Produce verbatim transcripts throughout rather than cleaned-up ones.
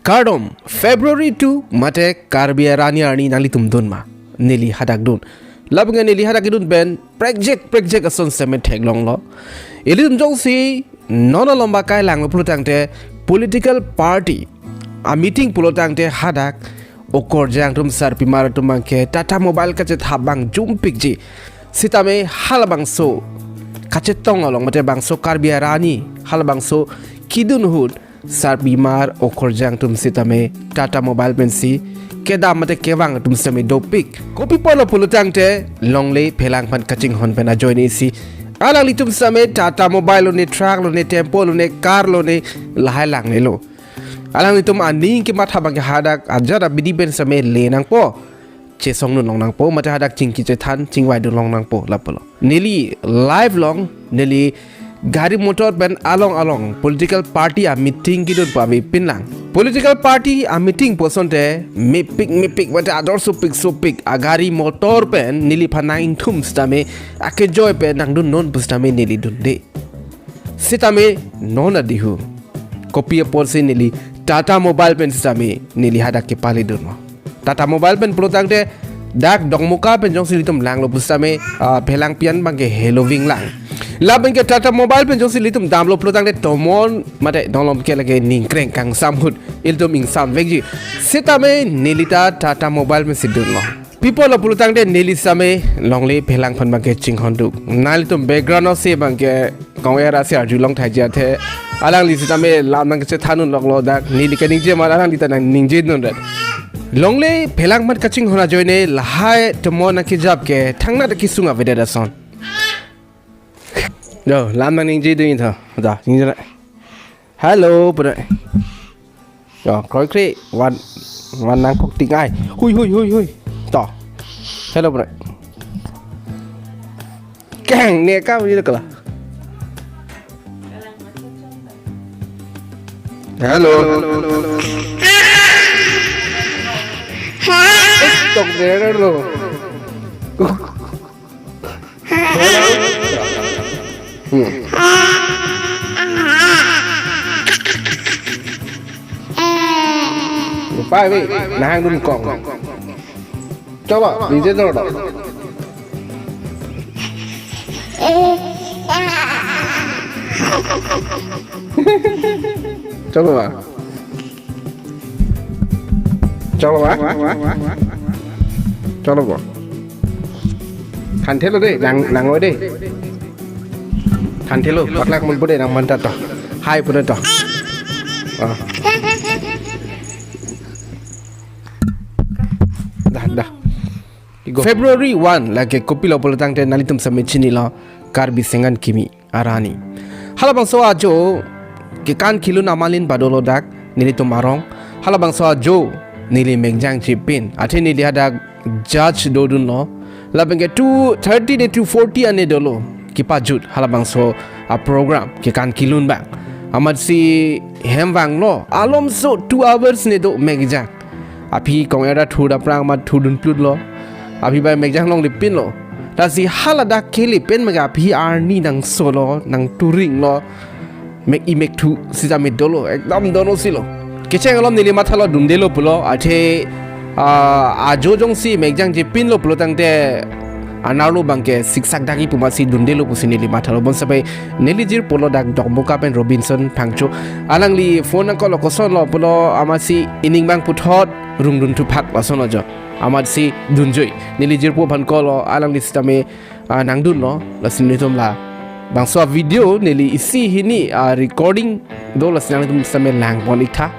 Kardom, February two mate Karbi Arani arni nanglitum dun ma? Neli hadak dun. Lapen ke neli hadak kedun pen prekjak prekjak ason sitame theklonglo. Ilitum jongsi non along ba kai langlo pulotangte political party a meeting pulotangte hadak okorjang atum sarpimar atum abangke Tata Mobile kachethap abang jumpikji. Sitame halabangso kachetong along mate bangso Karbi Arani halabangso kedun ahut sarpimar okorjang atum sitame Tata Mobile pensi kedam mate kevang atum sitame dopik. Kopi apotlo pulotangte longle phelang aphan kachinghon pen ajoine si alanglitum sitame Tata Mobile lone, truck lone, tempo lone, car lone, lahai langlelo. Alanglitum aning kematha abangke hadak ajat abidi pen sitame le nangpo, chesong nun long nangpo, mate hadak chingki chethan chingvai dun long nangpo lapulo. Neli live along neli gari motor pen along along political party a meeting kedun pu avepin lang. Political party a meeting pu asonte mepik mepik mate ador sopik sopik agari motor pen neliphan nang-ingthum sitame akejoi pen nangdun non pu sitame neli dunde. Sitame non adihu kopi apotsi neli Tata Mobile pen sitame neli hadak kepale dunlo. Tata Mobile pen pulotangte dak Dokmoka pen jongsi ilitum langlo pu sitame, ah, phelang pi-an abangke heloving lang. Lapen ke Tata Mobile pen jongsi ilitum damlo pulotangte tomon mate dolom ke lake ningkreng kangsam ahut ilitum ingsam vekji. Sitame neli ta Tata Mobile pensi dunlo. Kopi apotlo pulotangte neli sitame longle phelang aphan abangke chinghon duk. Nanglitum background ase abangke kong era si arjulong thaiji athe alangli sitame lam nangkachethan un loklo dak neli kaningje amat alangli ta nangningje dundet. Longle phelang aphan kachinghon ajoine lahai tomon akejap ke thangnat akesung avedet ason. Jo, lam nangningje dun tho. Da, ningje na. Hello, pura. Jo, kroikre, van, van nangkok ting ai. Hui, hui, hui, hui. To. Hello, pura. Keng, ne ka wi kala. Hello. Tok dere lo. Hmm. Pai ve, nahang dun kong. Choba, nije dor dor. Choba. Cholo ba? Cholo ba? Thanthelo de, nang, nang oi de. Thanthelo, paklak mun pu de nang manta to. Hai pu de to. Oh. Dah, dah. February one lake kopilo pulotangte nanglitum sitame chinilo Karbi Sengan Kimi Arani. Halabangso ajo kekan kelun amalin ba dolo dak nelitum arong. Halabangso ajo neli mekjang chipin. Athe neli hadak judge dodunlo. Lapen ke two thirty de two forty ane dolo. Kepajut halabangso a program kekan kelun abang. Amatsi hem vanglo. Alomso two hours ne do mekjang. Aphi kong era thur aphrang amat thurdun plutlo. Aphi bai mekjang longle pinlo. Lasi haladak kele pen mega aphi arni nang solo, nang turinglo. Mek i mek thu sitame dolo, ekdam dono silo. Kecheng alom neli mathalo dundelo pulo, athe, ah, ajo jongsi mekjang je pinlo pulotangte anerlo abangke siksak dagi pu amatsi dundelo pusi neli mathalo bonsitame neli jirpo lo dak Dokmoka pen Robinson Phangcho. Alangli phone nangkoklo kosonlo pulo amatsi ining abang puthot rungdun thuphak lason ajo. Amatsi dunjoi. Neli jirpo aphan koklo alangli sitame, ah, nangdunlo lasi nelitum labangso video neli isi hini, ah, recording do lasi nangtum sitame langpon iktha.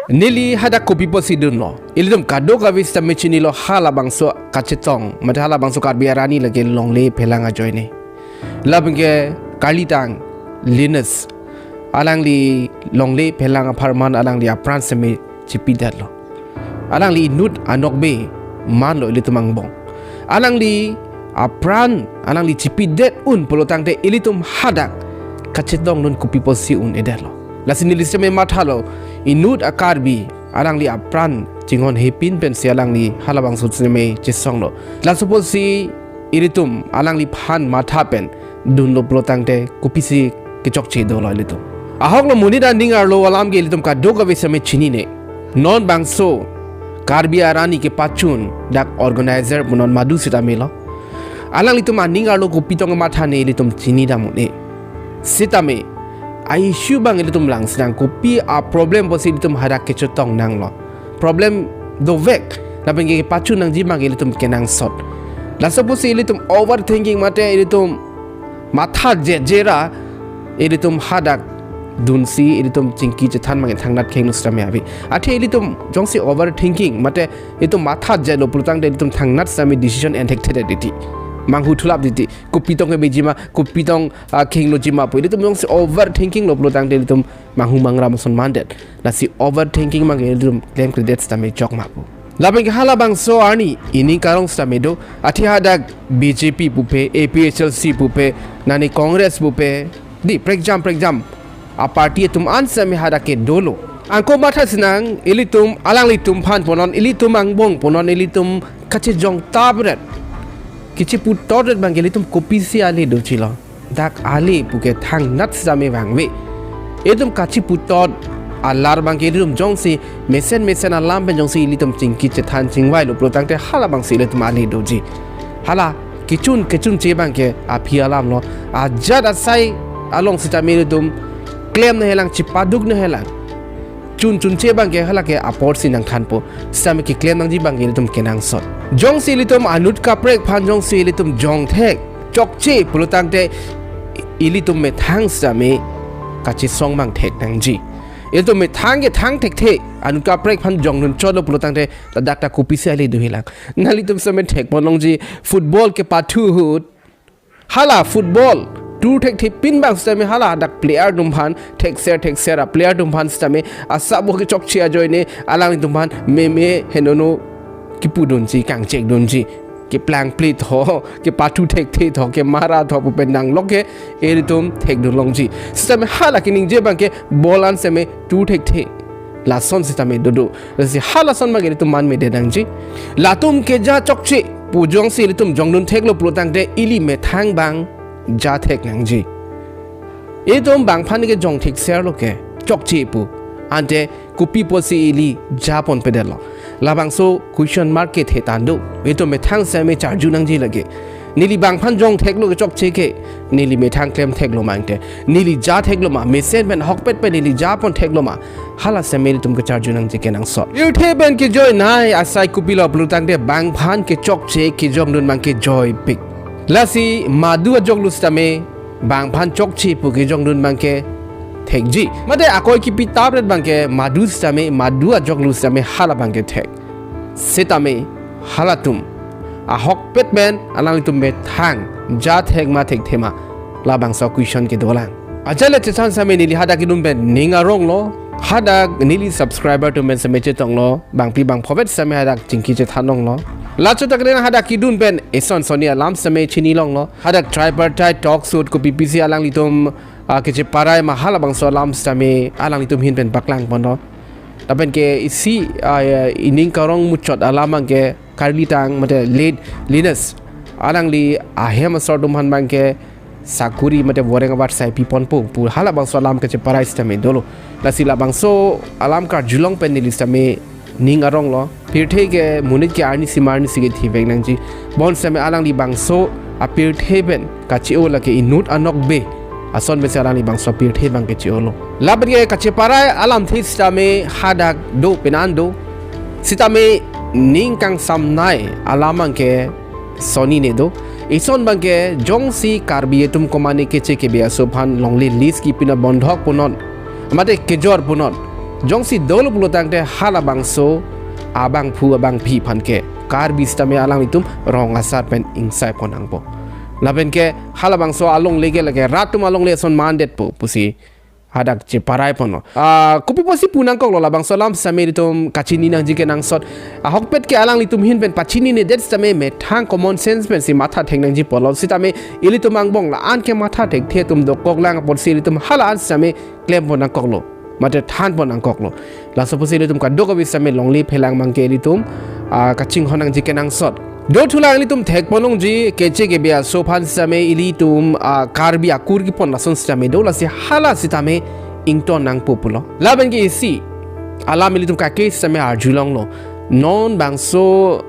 Neli hadak kopi pusi dunlo? Ilitum kadokave sitame chinilo, halabangso kachetong, mate halabangso Karbi arni lake longle phelang ajoine. Labangke karlitang Linus, alangli longle phelang apharman alangli apran sitame chipidetlo. Alangli inut anokbe manlo ilitum angbong. Alangli apran alangli chipidet un pulotangte ilitum hadak kachetongdun kopi pusi un-edetlo. Lasi neli sitame mathalo, inut a-Karbi alangli apran chinghon hepin pensi alangli halabangso sitame chesonglo. Laso pusi ilitum alangliphan matha pen dunlo pulotangte kopisi kechokche dolo ilitum? Ahoklo, monit aning arlo alam ke ilitum kadokave sitame chinine. Non bangso Karbi arni kepachun dak organizer punon Madhu sitame lo. Alanglitum aning arlo kopi tong mathane ilitum chinidam un-e. Sitame a-issue abang ilitum langsinang, kopi a-problem pusi ilitum hadak kechetong nanglo. Problem dovek, labangke kepachun nangji abang ilitum kenangsot. Laso pusi ilitum overthinking mate ilitum matha jetjera, ilitum hadak dunsi ilitum chingki chethan abang thangnat khenglo sitame ave. Athe ilitum jongsi overthinking mate ilitum matha jetlo pulotangte ilitum thangnat sitame decision en thekthedet titi, manghu thulap titi, kopi tong kebejima, kopi tong, ah, khenglo jima pu ilitum jongsi overthinking lo pulotangte ilitum manghu mangram ason mandet. Lasi overthinking abang ilitum klemkledet sitame chokma pu. Labangke halabangso arni ining karong sitame do, athe hadak B J P pupe, A P H L C pupe, nani Congress pupe, di prekjam prekjam a-party atum an sitame hadak ke dolo. Anke matha sinang, ilitum alanglitum aphan punon, ilitum angbong punon, ilitum kachejong tapret, kacheputotret abangke ilitum kopisi ale dochilo? Dak ale puke thangnat sitame vangve. Ilitum kacheputot alar abangke ilitum jongsi mesen mesen alam pen jongsi ilitum chingki chethan chingvailo pulotangte halabangsi ilitum ale doji. Hala kechun kechunche abangke aphi alamlo. Ajat asai along sitame ilitum klem nanghelang, chipaduk nanghelang. Chun chunche abangke halake apor si nangthanpo. Sitame keklem nangji abangke ilitum kenangsot. Jongsi ilitum anut kaprek aphan jongsi ilitum jongthek chokche pulotangte ilitum methang sitame kachesong abang thek nangji. Ilitum methang kethang thekthe anut kaprek aphan jongdun chotlo pulotangte ladak ta kopisi ale dohelang? Nanglitum sitame thekpon longji, football kepathu ahut, hala football tur thekthe pin abang sitame hala dak player atum aphan thekser thekser, a-player atum aphan sitame asabo kechokche ajoine alanglitum aphan meme henono kipudunji, kangchekdunji, keplangple tho, kepathu thekthe tho, kemara tho pu pen nangloke ilitum thekdun longji. Sitame hala keningje abangke ball an sitame tur thekthe, lason sitame dodo. Lasi halason abang ilitum manmedet nangji. Latum keja chokche pu jongsi ilitum jongdun theklo pulotangte ili methang abang ja thek nangji. Itum bang aphan kejong thekserlo ke chokche pu, ante kopi pusi ili japon pedetlo? Labangso question mark kethe tando. Itum methang sitame charju nangji lake. Neli bang aphan jong theklo ke chokche ke, neli methang klem theklo ma, ante neli ja theklo ma, mesen pen ahokpet pen neli japon theklo ma, hala sitame ilitum kecharju nangji kenangsot. Pirthe pen kejoinei asai kopilo pulotangte bang aphan kechokche kejongdun abangke joipik. Lasi Madhu ajoklo sitame bang aphan chokche pu kejongdun abangke thekji. Mate akoi kipi tapret abangke Madhu sitame, Madhu ajoklo sitame hala abangke thek. Sitame halatum ahokpet pen alanglitum methang ja thek ma thekthe ma, labangso question kedolang. Ajat le chechan sitame neli hadak kedun pen ning aronglo, hadak neli subscriber atum pen sitame chetonglo, bangpi bangphovet sitame hadak chingki chethan longlo. Lachotak le hadak kedun pen eson sonni alam sitame chini longlo. Hadak tripartite talks ahut kopi pisi alanglitum, ah, kecheparai ma, halabangso alam sitame alanglitum ahin pen paklangponlo. Lapen ke isi, ah, ining karong muchot alam abangke karlitang mate late Linus, alangli ahem asor atum aphan abangke sakuri mate voreng avat sai piponpo pu halabangso alam kecheparai sitame dolo. Lasi labangso alam karjulong pen neli sitame ning aronglo. Pirthe ke monit ke arnisi ma arnisi kethivek nangji. Bonsitame alangli bangso apirthe pen kache-o lake inut anokbe ason pensi alangli bangso apirthe abangke che-olo. Lapen ke kacheparai alamthe sitame hadak do, penan do. Sitame ning kangsamnei alam abangke sonni ne do. Eson abangke jongsi Karbi atum komane keche kebe aso aphan longle lease kipina bondhok punon, mate kejor punon, jongsi dolo pulotangte halabangso abangphu abangphi aphan ke Karbi sitame alanglitum rong asar pen ingsai pon nangpo. Lapen ke halabangso alongle ke lake rat atum alongle ason mandetpo pusi hadak cheparai ponlo. Ah, kopi pusi pu nangkoklo, labangso alam sitame ilitum kachini nangji kenangsot. Ahokpet ke alanglitum ahin pen pachininedet sitame methang common sense pensi matha thek nangji pulo. Sitame ilitum angbong la-an ke matha thekthe atum dokoklang apotsi ilitum hala-an sitame klem pon nangkoklo, mate than pon nangkoklo. Laso pusi ilitum kadokave sitame longle phelang abangke ilitum, ah, kachinghon nangji kenangsot. Dothulang ilitum thek pon longji keche kebe aso aphan sitame ilitum, ah, Karbi akur kepon lason sitame do, lasi hala sitame ington nangpo pulo. Lapen ke isi alam ilitum kake sitame arjulonglo. Non bangso,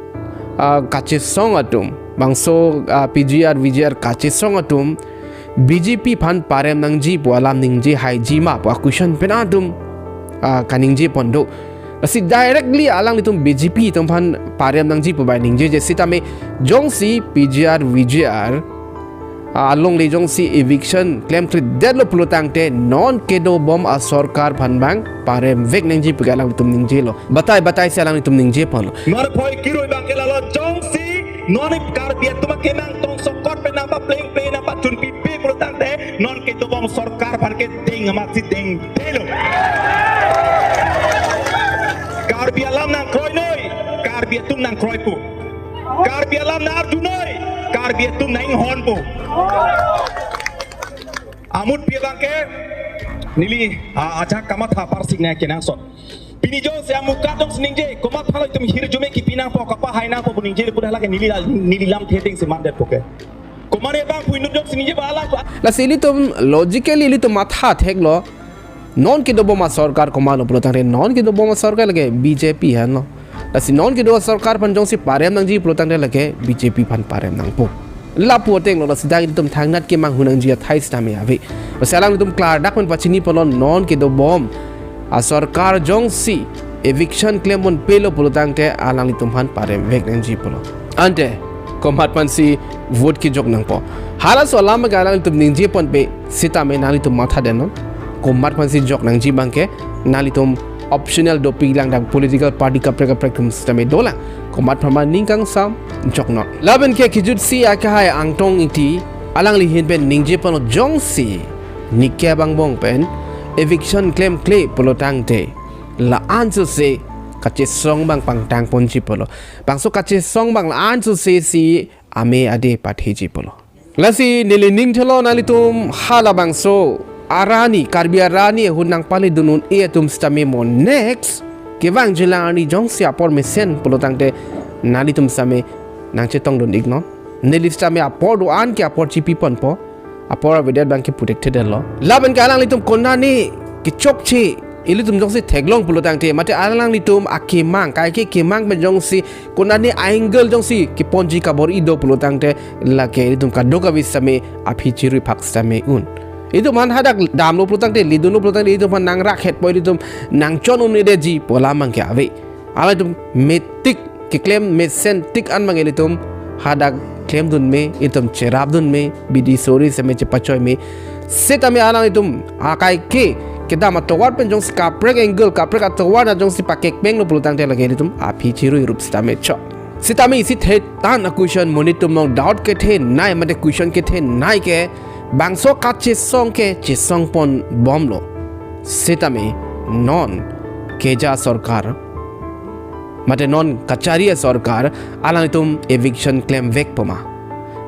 ah, kachesong atum, bangso, ah, P G R, V G R kachesong atum B J P aphan parem nangji pu alam ningje haiji ma pu a-question pen atum, ah, kaningje pon do. Lasi directly alanglitum B J P atum aphan parem nangji pu bai ningjeje, sitame jongsi P G R, V G R, ah, alongle jongsi eviction klemkledetlo pulotangte non kedobom asorkar aphan abang parem vek nangji pu ke alanglitum ningjelo. Batai batai si alanglitum ningje ponlo. Norphoi kirui abangke lalo, jongsi non Karbi atum akemang tongsokot pen nangpaplengple nangpachunpipe pulotangte non kedobom sorkar aphan ke ding amatsi dingdelo. Karbi alam nangkroinoi, Karbi atum nangkroipo. Karbi alam nangarjunoi, Karbi atum nanginghonpo. Amutpi abangke neli, ah, ajak kamatha apar sing nangji kenangsot. Pini jongsi amukat jongsi ningje, komat aphanlo itum hirjume kipi nangpo, kapahai nangpo pu ningje pu dak lake neli la-, neli lamthe atengsi mandetpo ke. Komat abangphu inut jongsi ningje ba alam. Lasi ilitum logically ilitum matha theklo. Non kedobom asorkar komatlo pulotangte non kedobom asorkar lake B J P aphanlo. Lasi non kedo asorkar aphan jongsi parem nangji pulotangte lake B J P aphan parem nangpo. Lapu atenglo, lasi dak ilitum thangnat kemanghu nangji athai sitame ave. Lasi alanglitum klardak pen pachini ponlo, non kedobom asorkar jongsi eviction klem ponpelo pulotangte alanglitum aphan parem vek nangji pulo. Ante komat aphansi vote kejok nangpo? Halaso alam abangke alanglitum ningje ponpe sitame nanglitum matha detnon. Komat aphansi jok nangji abangke nanglitum optional dopiklang, dak political party kaprek kaprek atum sitame dolang. Komat aphan ma ning kangsam joknon. Lapen ke kejutsi akehai Angtong Ingti, alangli ahin pen ningje ponlo, jongsi neke angbong pen eviction klemkle pulotangte la-an sose kachesong abang pangtang ponji pulo. Bangso kachesong abang la-an sose si ame ade patheji pulo. Lasi neli ningthelo, nanglitum halabangso arani, Karbi arani ahut nangpaledun un-e atum sitame mo next kevangjilang arni jongsi apor mesen pulotangte nanglitum sitame nangchetongdun iknon. Neli sitame apor do-an ke apor chipi ponpo. Apor avedet abangke pu thekthedetlo. Lapen ke alanglitum konane kechokche ilitum jongsi theklong pulotangte, mate alanglitum akemang, kaike kemang pen jongsi konane a-angle jongsi keponji kabor-i do pulotangte, lake ilitum kadokave sitame aphi chirui phak sitame un. Itum aphan hadak damlo pulotangte, ledunlo pulotangte, itum aphan nangrakhetpo, itum nangchon un-edetji pu alam abangke ave. Alanglitum metik keklem mesen tik an abang ilitum hadak klemdun me, itum cherapdun me, bidi sori sitame chepachoi me. Sitame alanglitum akaike kedam atovar pen jongsi kaprek angle, kaprek atovar na jongsi pakekpenglo pulotangte lake ilitum aphi chirui rup sitame chok. Sitame isi thetan a-question monit atum along doubt kethenei mate question kethenei ke, bangso kachesong ke chesong ponbomlo. Sitame non keja sorkar mate non kachari asorkar alanglitum eviction klemvekpo ma?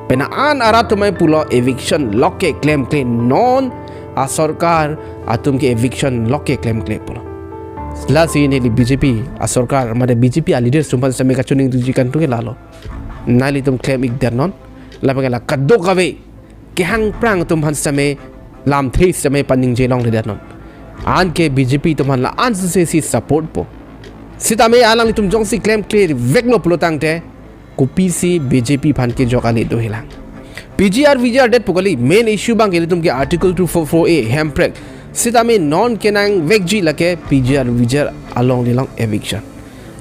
Pena an arat atum ai pulo eviction lok ke klemkle, non asorkar atum ke eviction lok ke klemkle pulo. Lasi neli B J P asorkar mate B J P a-leaders atum aphan sitame kachiningjeji kantu ke lalo. Nanglitum klem-ikdetnon. Lapen ke la kadokave kehangprang atum aphan sitame lamthe sitame paningje longledetnon. Anke B J P atum aphan la-an sose si support po. Sitame alanglitum jongsi klemkleveklo pulotangte, kopisi B J P aphan kejok ale dohelang? P G R V G R det pu kali, main issue abangke ilitum ke Article two four four A hemprek. Sitame non kenangvekji lake P G R V G R alongle along eviction.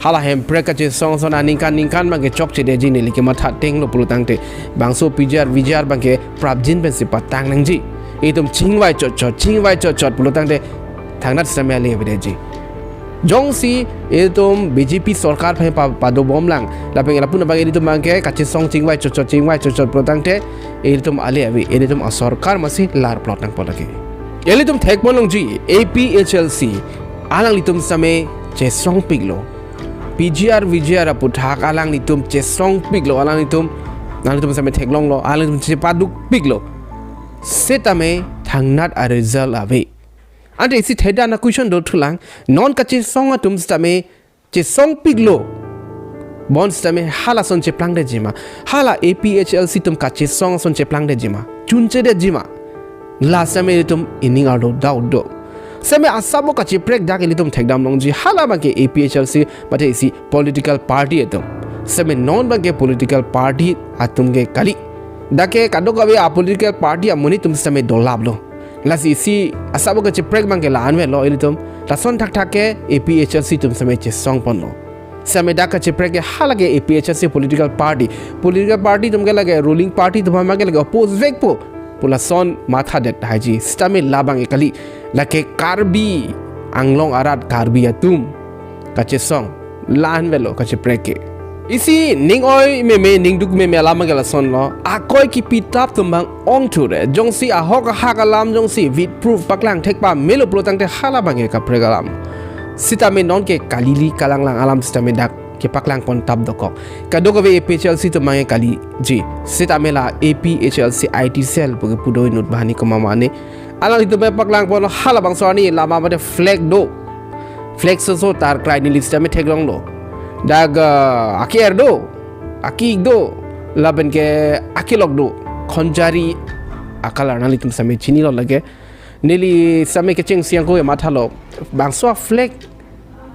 Hala hemprek kachesong ason aningkan ningkan abangke chokchedetji, neli kematha atenglo pulotangte. Bangso P G R V G R abangke prapjin pensi patang nangji. Itum chingvai chotchot, chingvai chotchot pulotangte thangnat sitame ale avedetji. Jongsi ilitum B J P sorkar aphan pa-, padobomlang, lapen lapu abang ilitum abangke kachesong chingvai chotchot, chingvai chotchot pulotangte ilitum ale ave, ilitum asorkar masi lar plot nangpo lake. Ilitum thekponlongji A P H L C alanglitum sitame chesongpiklo. P G R V G R aputhak alanglitum chesongpiklo, alanglitum, alanglitum sitame theklonglo, alanglitum chepadukpiklo. Sitame thangnat a-result ave. Ante isi theda na question dothulang, non kachesong atum sitame chesongpiklo. Bonsitame halason cheplangdetjima. Hala A P H L C atum kachesong ason cheplangdetjima, chunchedetjima. La sitame ilitum ining arlo doubt do. Sitame asabo kacheprek dak ilitum thekdamlongji, hala abangke A P H L C mate isi political party atum. Sitame non abangke political party atum ke kali. Dak ke kadokave a-political party amonit atum sitame dolaplo. Lasi isi asabo kacheprek abangke la-an avelo ilitum. Lason thakthak ke A P H L C atum sitame chesongponlo. Sitame dak kacheprek ke hala ke A P H L C political party. Political party atum ke lake ruling party atum abangke lake oppose vekpo pu lason mathadet haiji. Sitame labang ke kali. Lake Karbi Anglong arat Karbi atum kachesong, la-an avelo kacheprek ke. Isi ning oi meme, ning duk meme alam ke lasonlo. Akoi kipitap atum abang ongthure. Jongsi ahok ahak alam jongsi with proof paklang thek pamelo pulotangte hala abangke kaprek alam. Sitame nonke kalili kalanglang alam sitame dak kepaklangpontap dokok. Kadokave A P H L C atum abangke kaliji. Sitame la A P H L C I T cell pu kepu do inut banghini komat mane. Alanglitum paklangponlo halabangso arni lama mate flag do. Flag soso tarkrai neli sitame theklonglo. Dak, ah, aker do, akik do, lapen ke akelok do. Khonjari a-colour nanglitum sitame chinilo lake. Neli sitame kechengsi ako mathalo. Bangso a-flag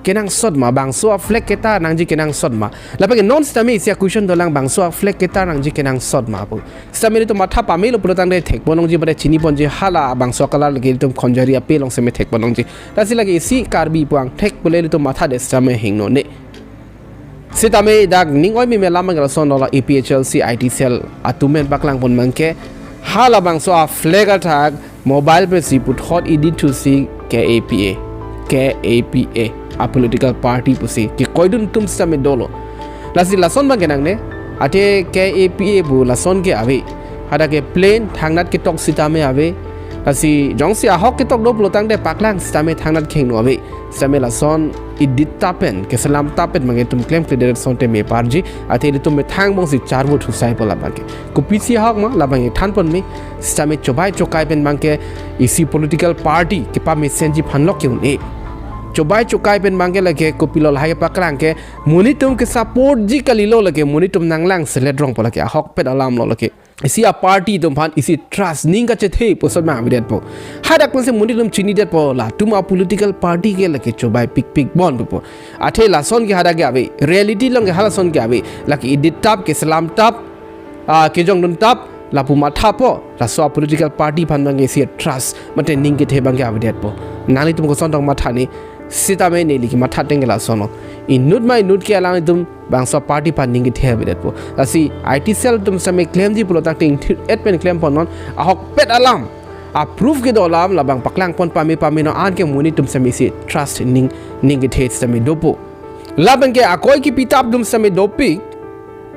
kenangsot ma, bangso a-flag ketar nangji kenangsot ma. Lapen ke non sitame isi a-question dolang bangso a-flag ketar nangji kenangsot ma pu. Sitame ilitum matha pamelo pulotangte thekponlongji mate chiniponji hala bangso a-colour lake ilitum Khonjari ape along sitame thekponlongji. Lasi lake isi Karbi pu angthek pule ilitum mathadet sitame hingnone. Sitame dak ning oi meme alam ke lasonlo, la A P H L C I T cell atum pen paklangpon abangke halabangso a-flag athak mobile pensi puthot edit thusi K A P A, K A P A a-political party pusi kekoidun atum sitame dolo. Lasi lason abangke nangne, athe K A P A pu lason ke ave. Hadak ke plain thangnat ketok sitame ave. Lasi jongsi ahok ketok do pulotangte paklang sitame thangnat kehingno ave. Sitame lason edit tap pen, keselam tap pen abangke itum klemkledet asonte meparji. Athe ilitum methang bongsi charvo thusaipo labangke. Kopisi ahok ma labangke thanpon me. Sitame chobai chokai pen abangke isi political party kepamesenji aphanlok ke un-e. Chobai chokai pen abangke lake kopilo lahai paklang ke monit atum kesupportji kalilo lake, monit atum nanglang selet rongpo lake, ahokpet alamlo lake. Isi a-party atum aphan isi trust ning kachethe pu asonma avedetpo. Hadak pensi monit atum chinidetpo, latum a-political party ke lake chobai pikpik bon pupo. Athe lason ke hadak ke ave, reality along ke halason ke ave, lake edit tap, keselam tap, ah, kejongdun tap, lapu mathapo, laso a-political party aphan abangke isi trust mate ning kethe abangke avedetpo. Nanglitum koson tong mathane, sitame neli kematha ateng ke lasonlo. Inut ma inut ke alanglitum bangso party aphan ning kethe avedetpo. Lasi I T cell atum sitame klemji pulotangte ingthir-et pen klemponnon, ahokpet alam, a-proof kedo alam labang paklangpon pame pame non, anke monit atum sitame isi trust ning, ning kethe sitame dopo. Labangke akoi kipitap atum sitame dopik,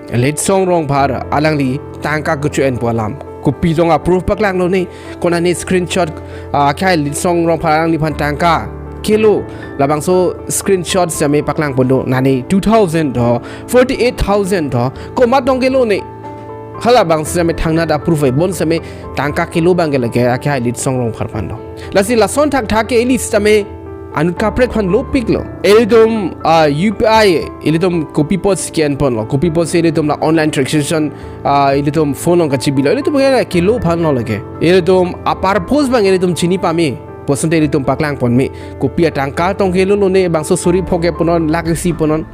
Litsong Rongphar alangli tangka kecho-enpo alam. Kopi tong a-proof paklanglo ne, konane screenshot, ah, akhai Litsong Rongphar alangliphan tangka kelo, labangso screenshot sitame paklangpon do, nane two thousand do, forty-eight thousand do, komat tong kelo ne. Halabang sitame thangnat a-proof ai, bonsitame tangka kelo abangke lake akhai Litsong Rongphar aphan do. Lasi lason thakthak ke ili sitame anut kaprek aphan lopiklo. Ilitum, ah, U P I, ilitum kopi apotsi ke-enponlo, kopi apotsi ilitum la online transaction, ah, ilitum phone along kachebilo, ilitum ke kelo aphanlo lake. Ilitum a-purpose abang ilitum chini pame pu asonte ilitum paklangpon me. Kopi atangka tong kelolo ne, bangso suri phok ke punon, lake isi punon.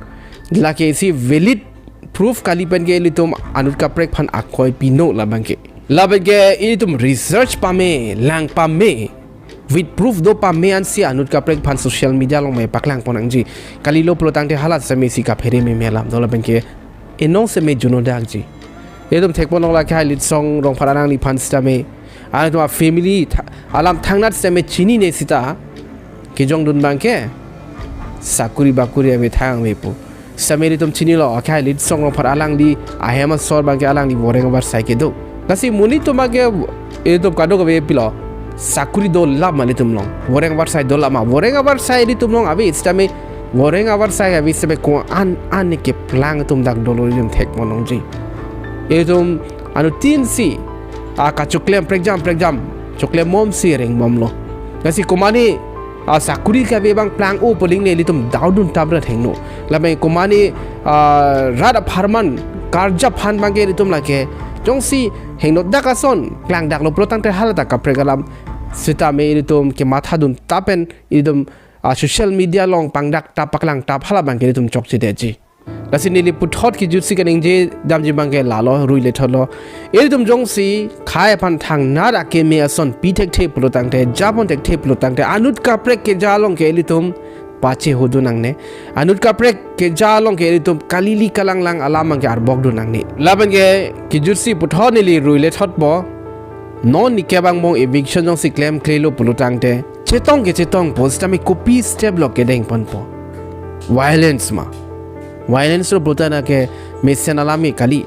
Lake isi valid proof kali pen ke ilitum anut kaprek aphan akoi pinon labangke. Labangke ilitum research pame, lang pame, with proof do pame ansi anut kaprek aphan social media along me paklangpon nangji. Kalilo pulotangte hala sitame isi kaphere meme alam do labangke. Enong sitame juno dakji. Ilitum thekponlong lake akhai Litsong Rongphar alangliphan sitame, alanglitum a-family tha-, alam thangnat sitame chinine sita kejongdun abangke sakuri bakuri ave thang ave pu. Sitame ilitum chinilo, akhai Litsong Rongphar alangli ahem asor abangke alangli voreng avarsai kedo. Lasi monit atum abangke ilitum kadokave pilo, sakuri dolap ma ilitum along, voreng avarsai dolap ma, voreng avarsai ilitum along ave sitame, voreng avarsai ave sitame ko-an an keplang atum dak dolo ilitum thek monongji. Ilitum anuttin si, a, kachoklem prekjam prekjam choklem bomsi reng bomlo. Lasi komatne, a, sakuri kave abang plang-o pu aling le ilitum daudun tap rat hingno. Lapen komatne, a, rat apharman karja aphan abangke ilitum lake jongsi hingno dak ason klangdaklo pulo tangte hala ta kaprek alam. Sitame ilitum kemathadun tap pen ilitum, a, social media along pangdak tap paklang tap hala abangke ilitum chokchedetji. Lasi neli puthot kejutsi kaningje damji abangke lalo, rui lethotlo. Ilitum jongsi khei aphan thangnat akeme ason pi thekthe pulo tangte, japon thekthe pulo tangte, anut kaprek keja along ke ilitum pachehodun nangne. Anut kaprek keja along ke ilitum kalili kalanglang alam abangke arbokdun nangne. Lapen ke kejutsi puthot neli rui lethotpo. Non nike angbong eviction jongsi klemklelo pulo tangte, chetong kechetongpo sitame kopi step lo kedengponpo? Violence ma? Violence lo pulo tangte ke mesen alam me kali.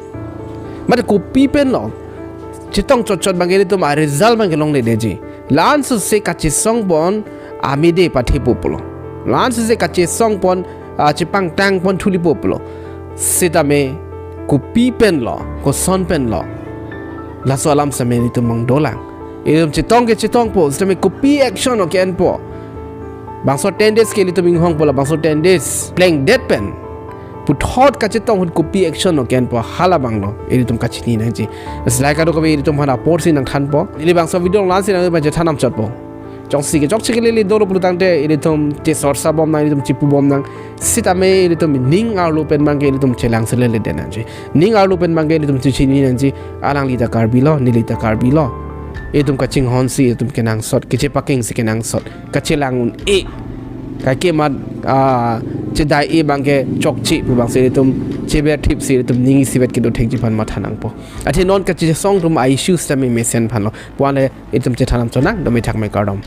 Mate kopi pen lo? Chetong chotchot abangke ilitum a result abangke longledetji. La-an suse kachesongpon amide pathepo pulo. La-an suse kachesongpon, a, chepangtangpon thulipo pulo. Sitame kopi pen lo, koson pen lo? Laso alam sitame ilitum abang dolang. Ilitum chetong kechetongpo sitame kopi action lo ke-enpo? Bangso ten days ke ilitum inghongpo, labangso ten days plengdet pen puthot kachetong ahut kopi action lo ke-enpo, hala abang lo ilitum kachini nangji. Lasi lahai kadokave ilitum aphan aporsi nangthanpo. Neli bangso video la-ansi nangpachethan damchotpo. Jongsi kechokche kelele dolo pulo tangte ilitum chesorsa bom nang, ilitum chepu bom nang. Sitame ilitum ning arlo pen abangke ilitum chelang selele den nangji. Ning arlo pen abangke ilitum chechini nangji. Alangli ta Karbi lo, neli ta Karbi lo. Ilitum kachinghonsi ilitum kenangsot, kechepakengsi kenangsot, kachelang un-e. Kaike mat, ah, chedai-e abangke chokche pu abangsi ilitum cheber thipsi ilitum ning isivet kedo thekji aphan matha nangpo. Athe non kachesong atum a-issue sitame mesen aphan lo. Puan le ilitum chethan damchot nang, dome thak me kardom.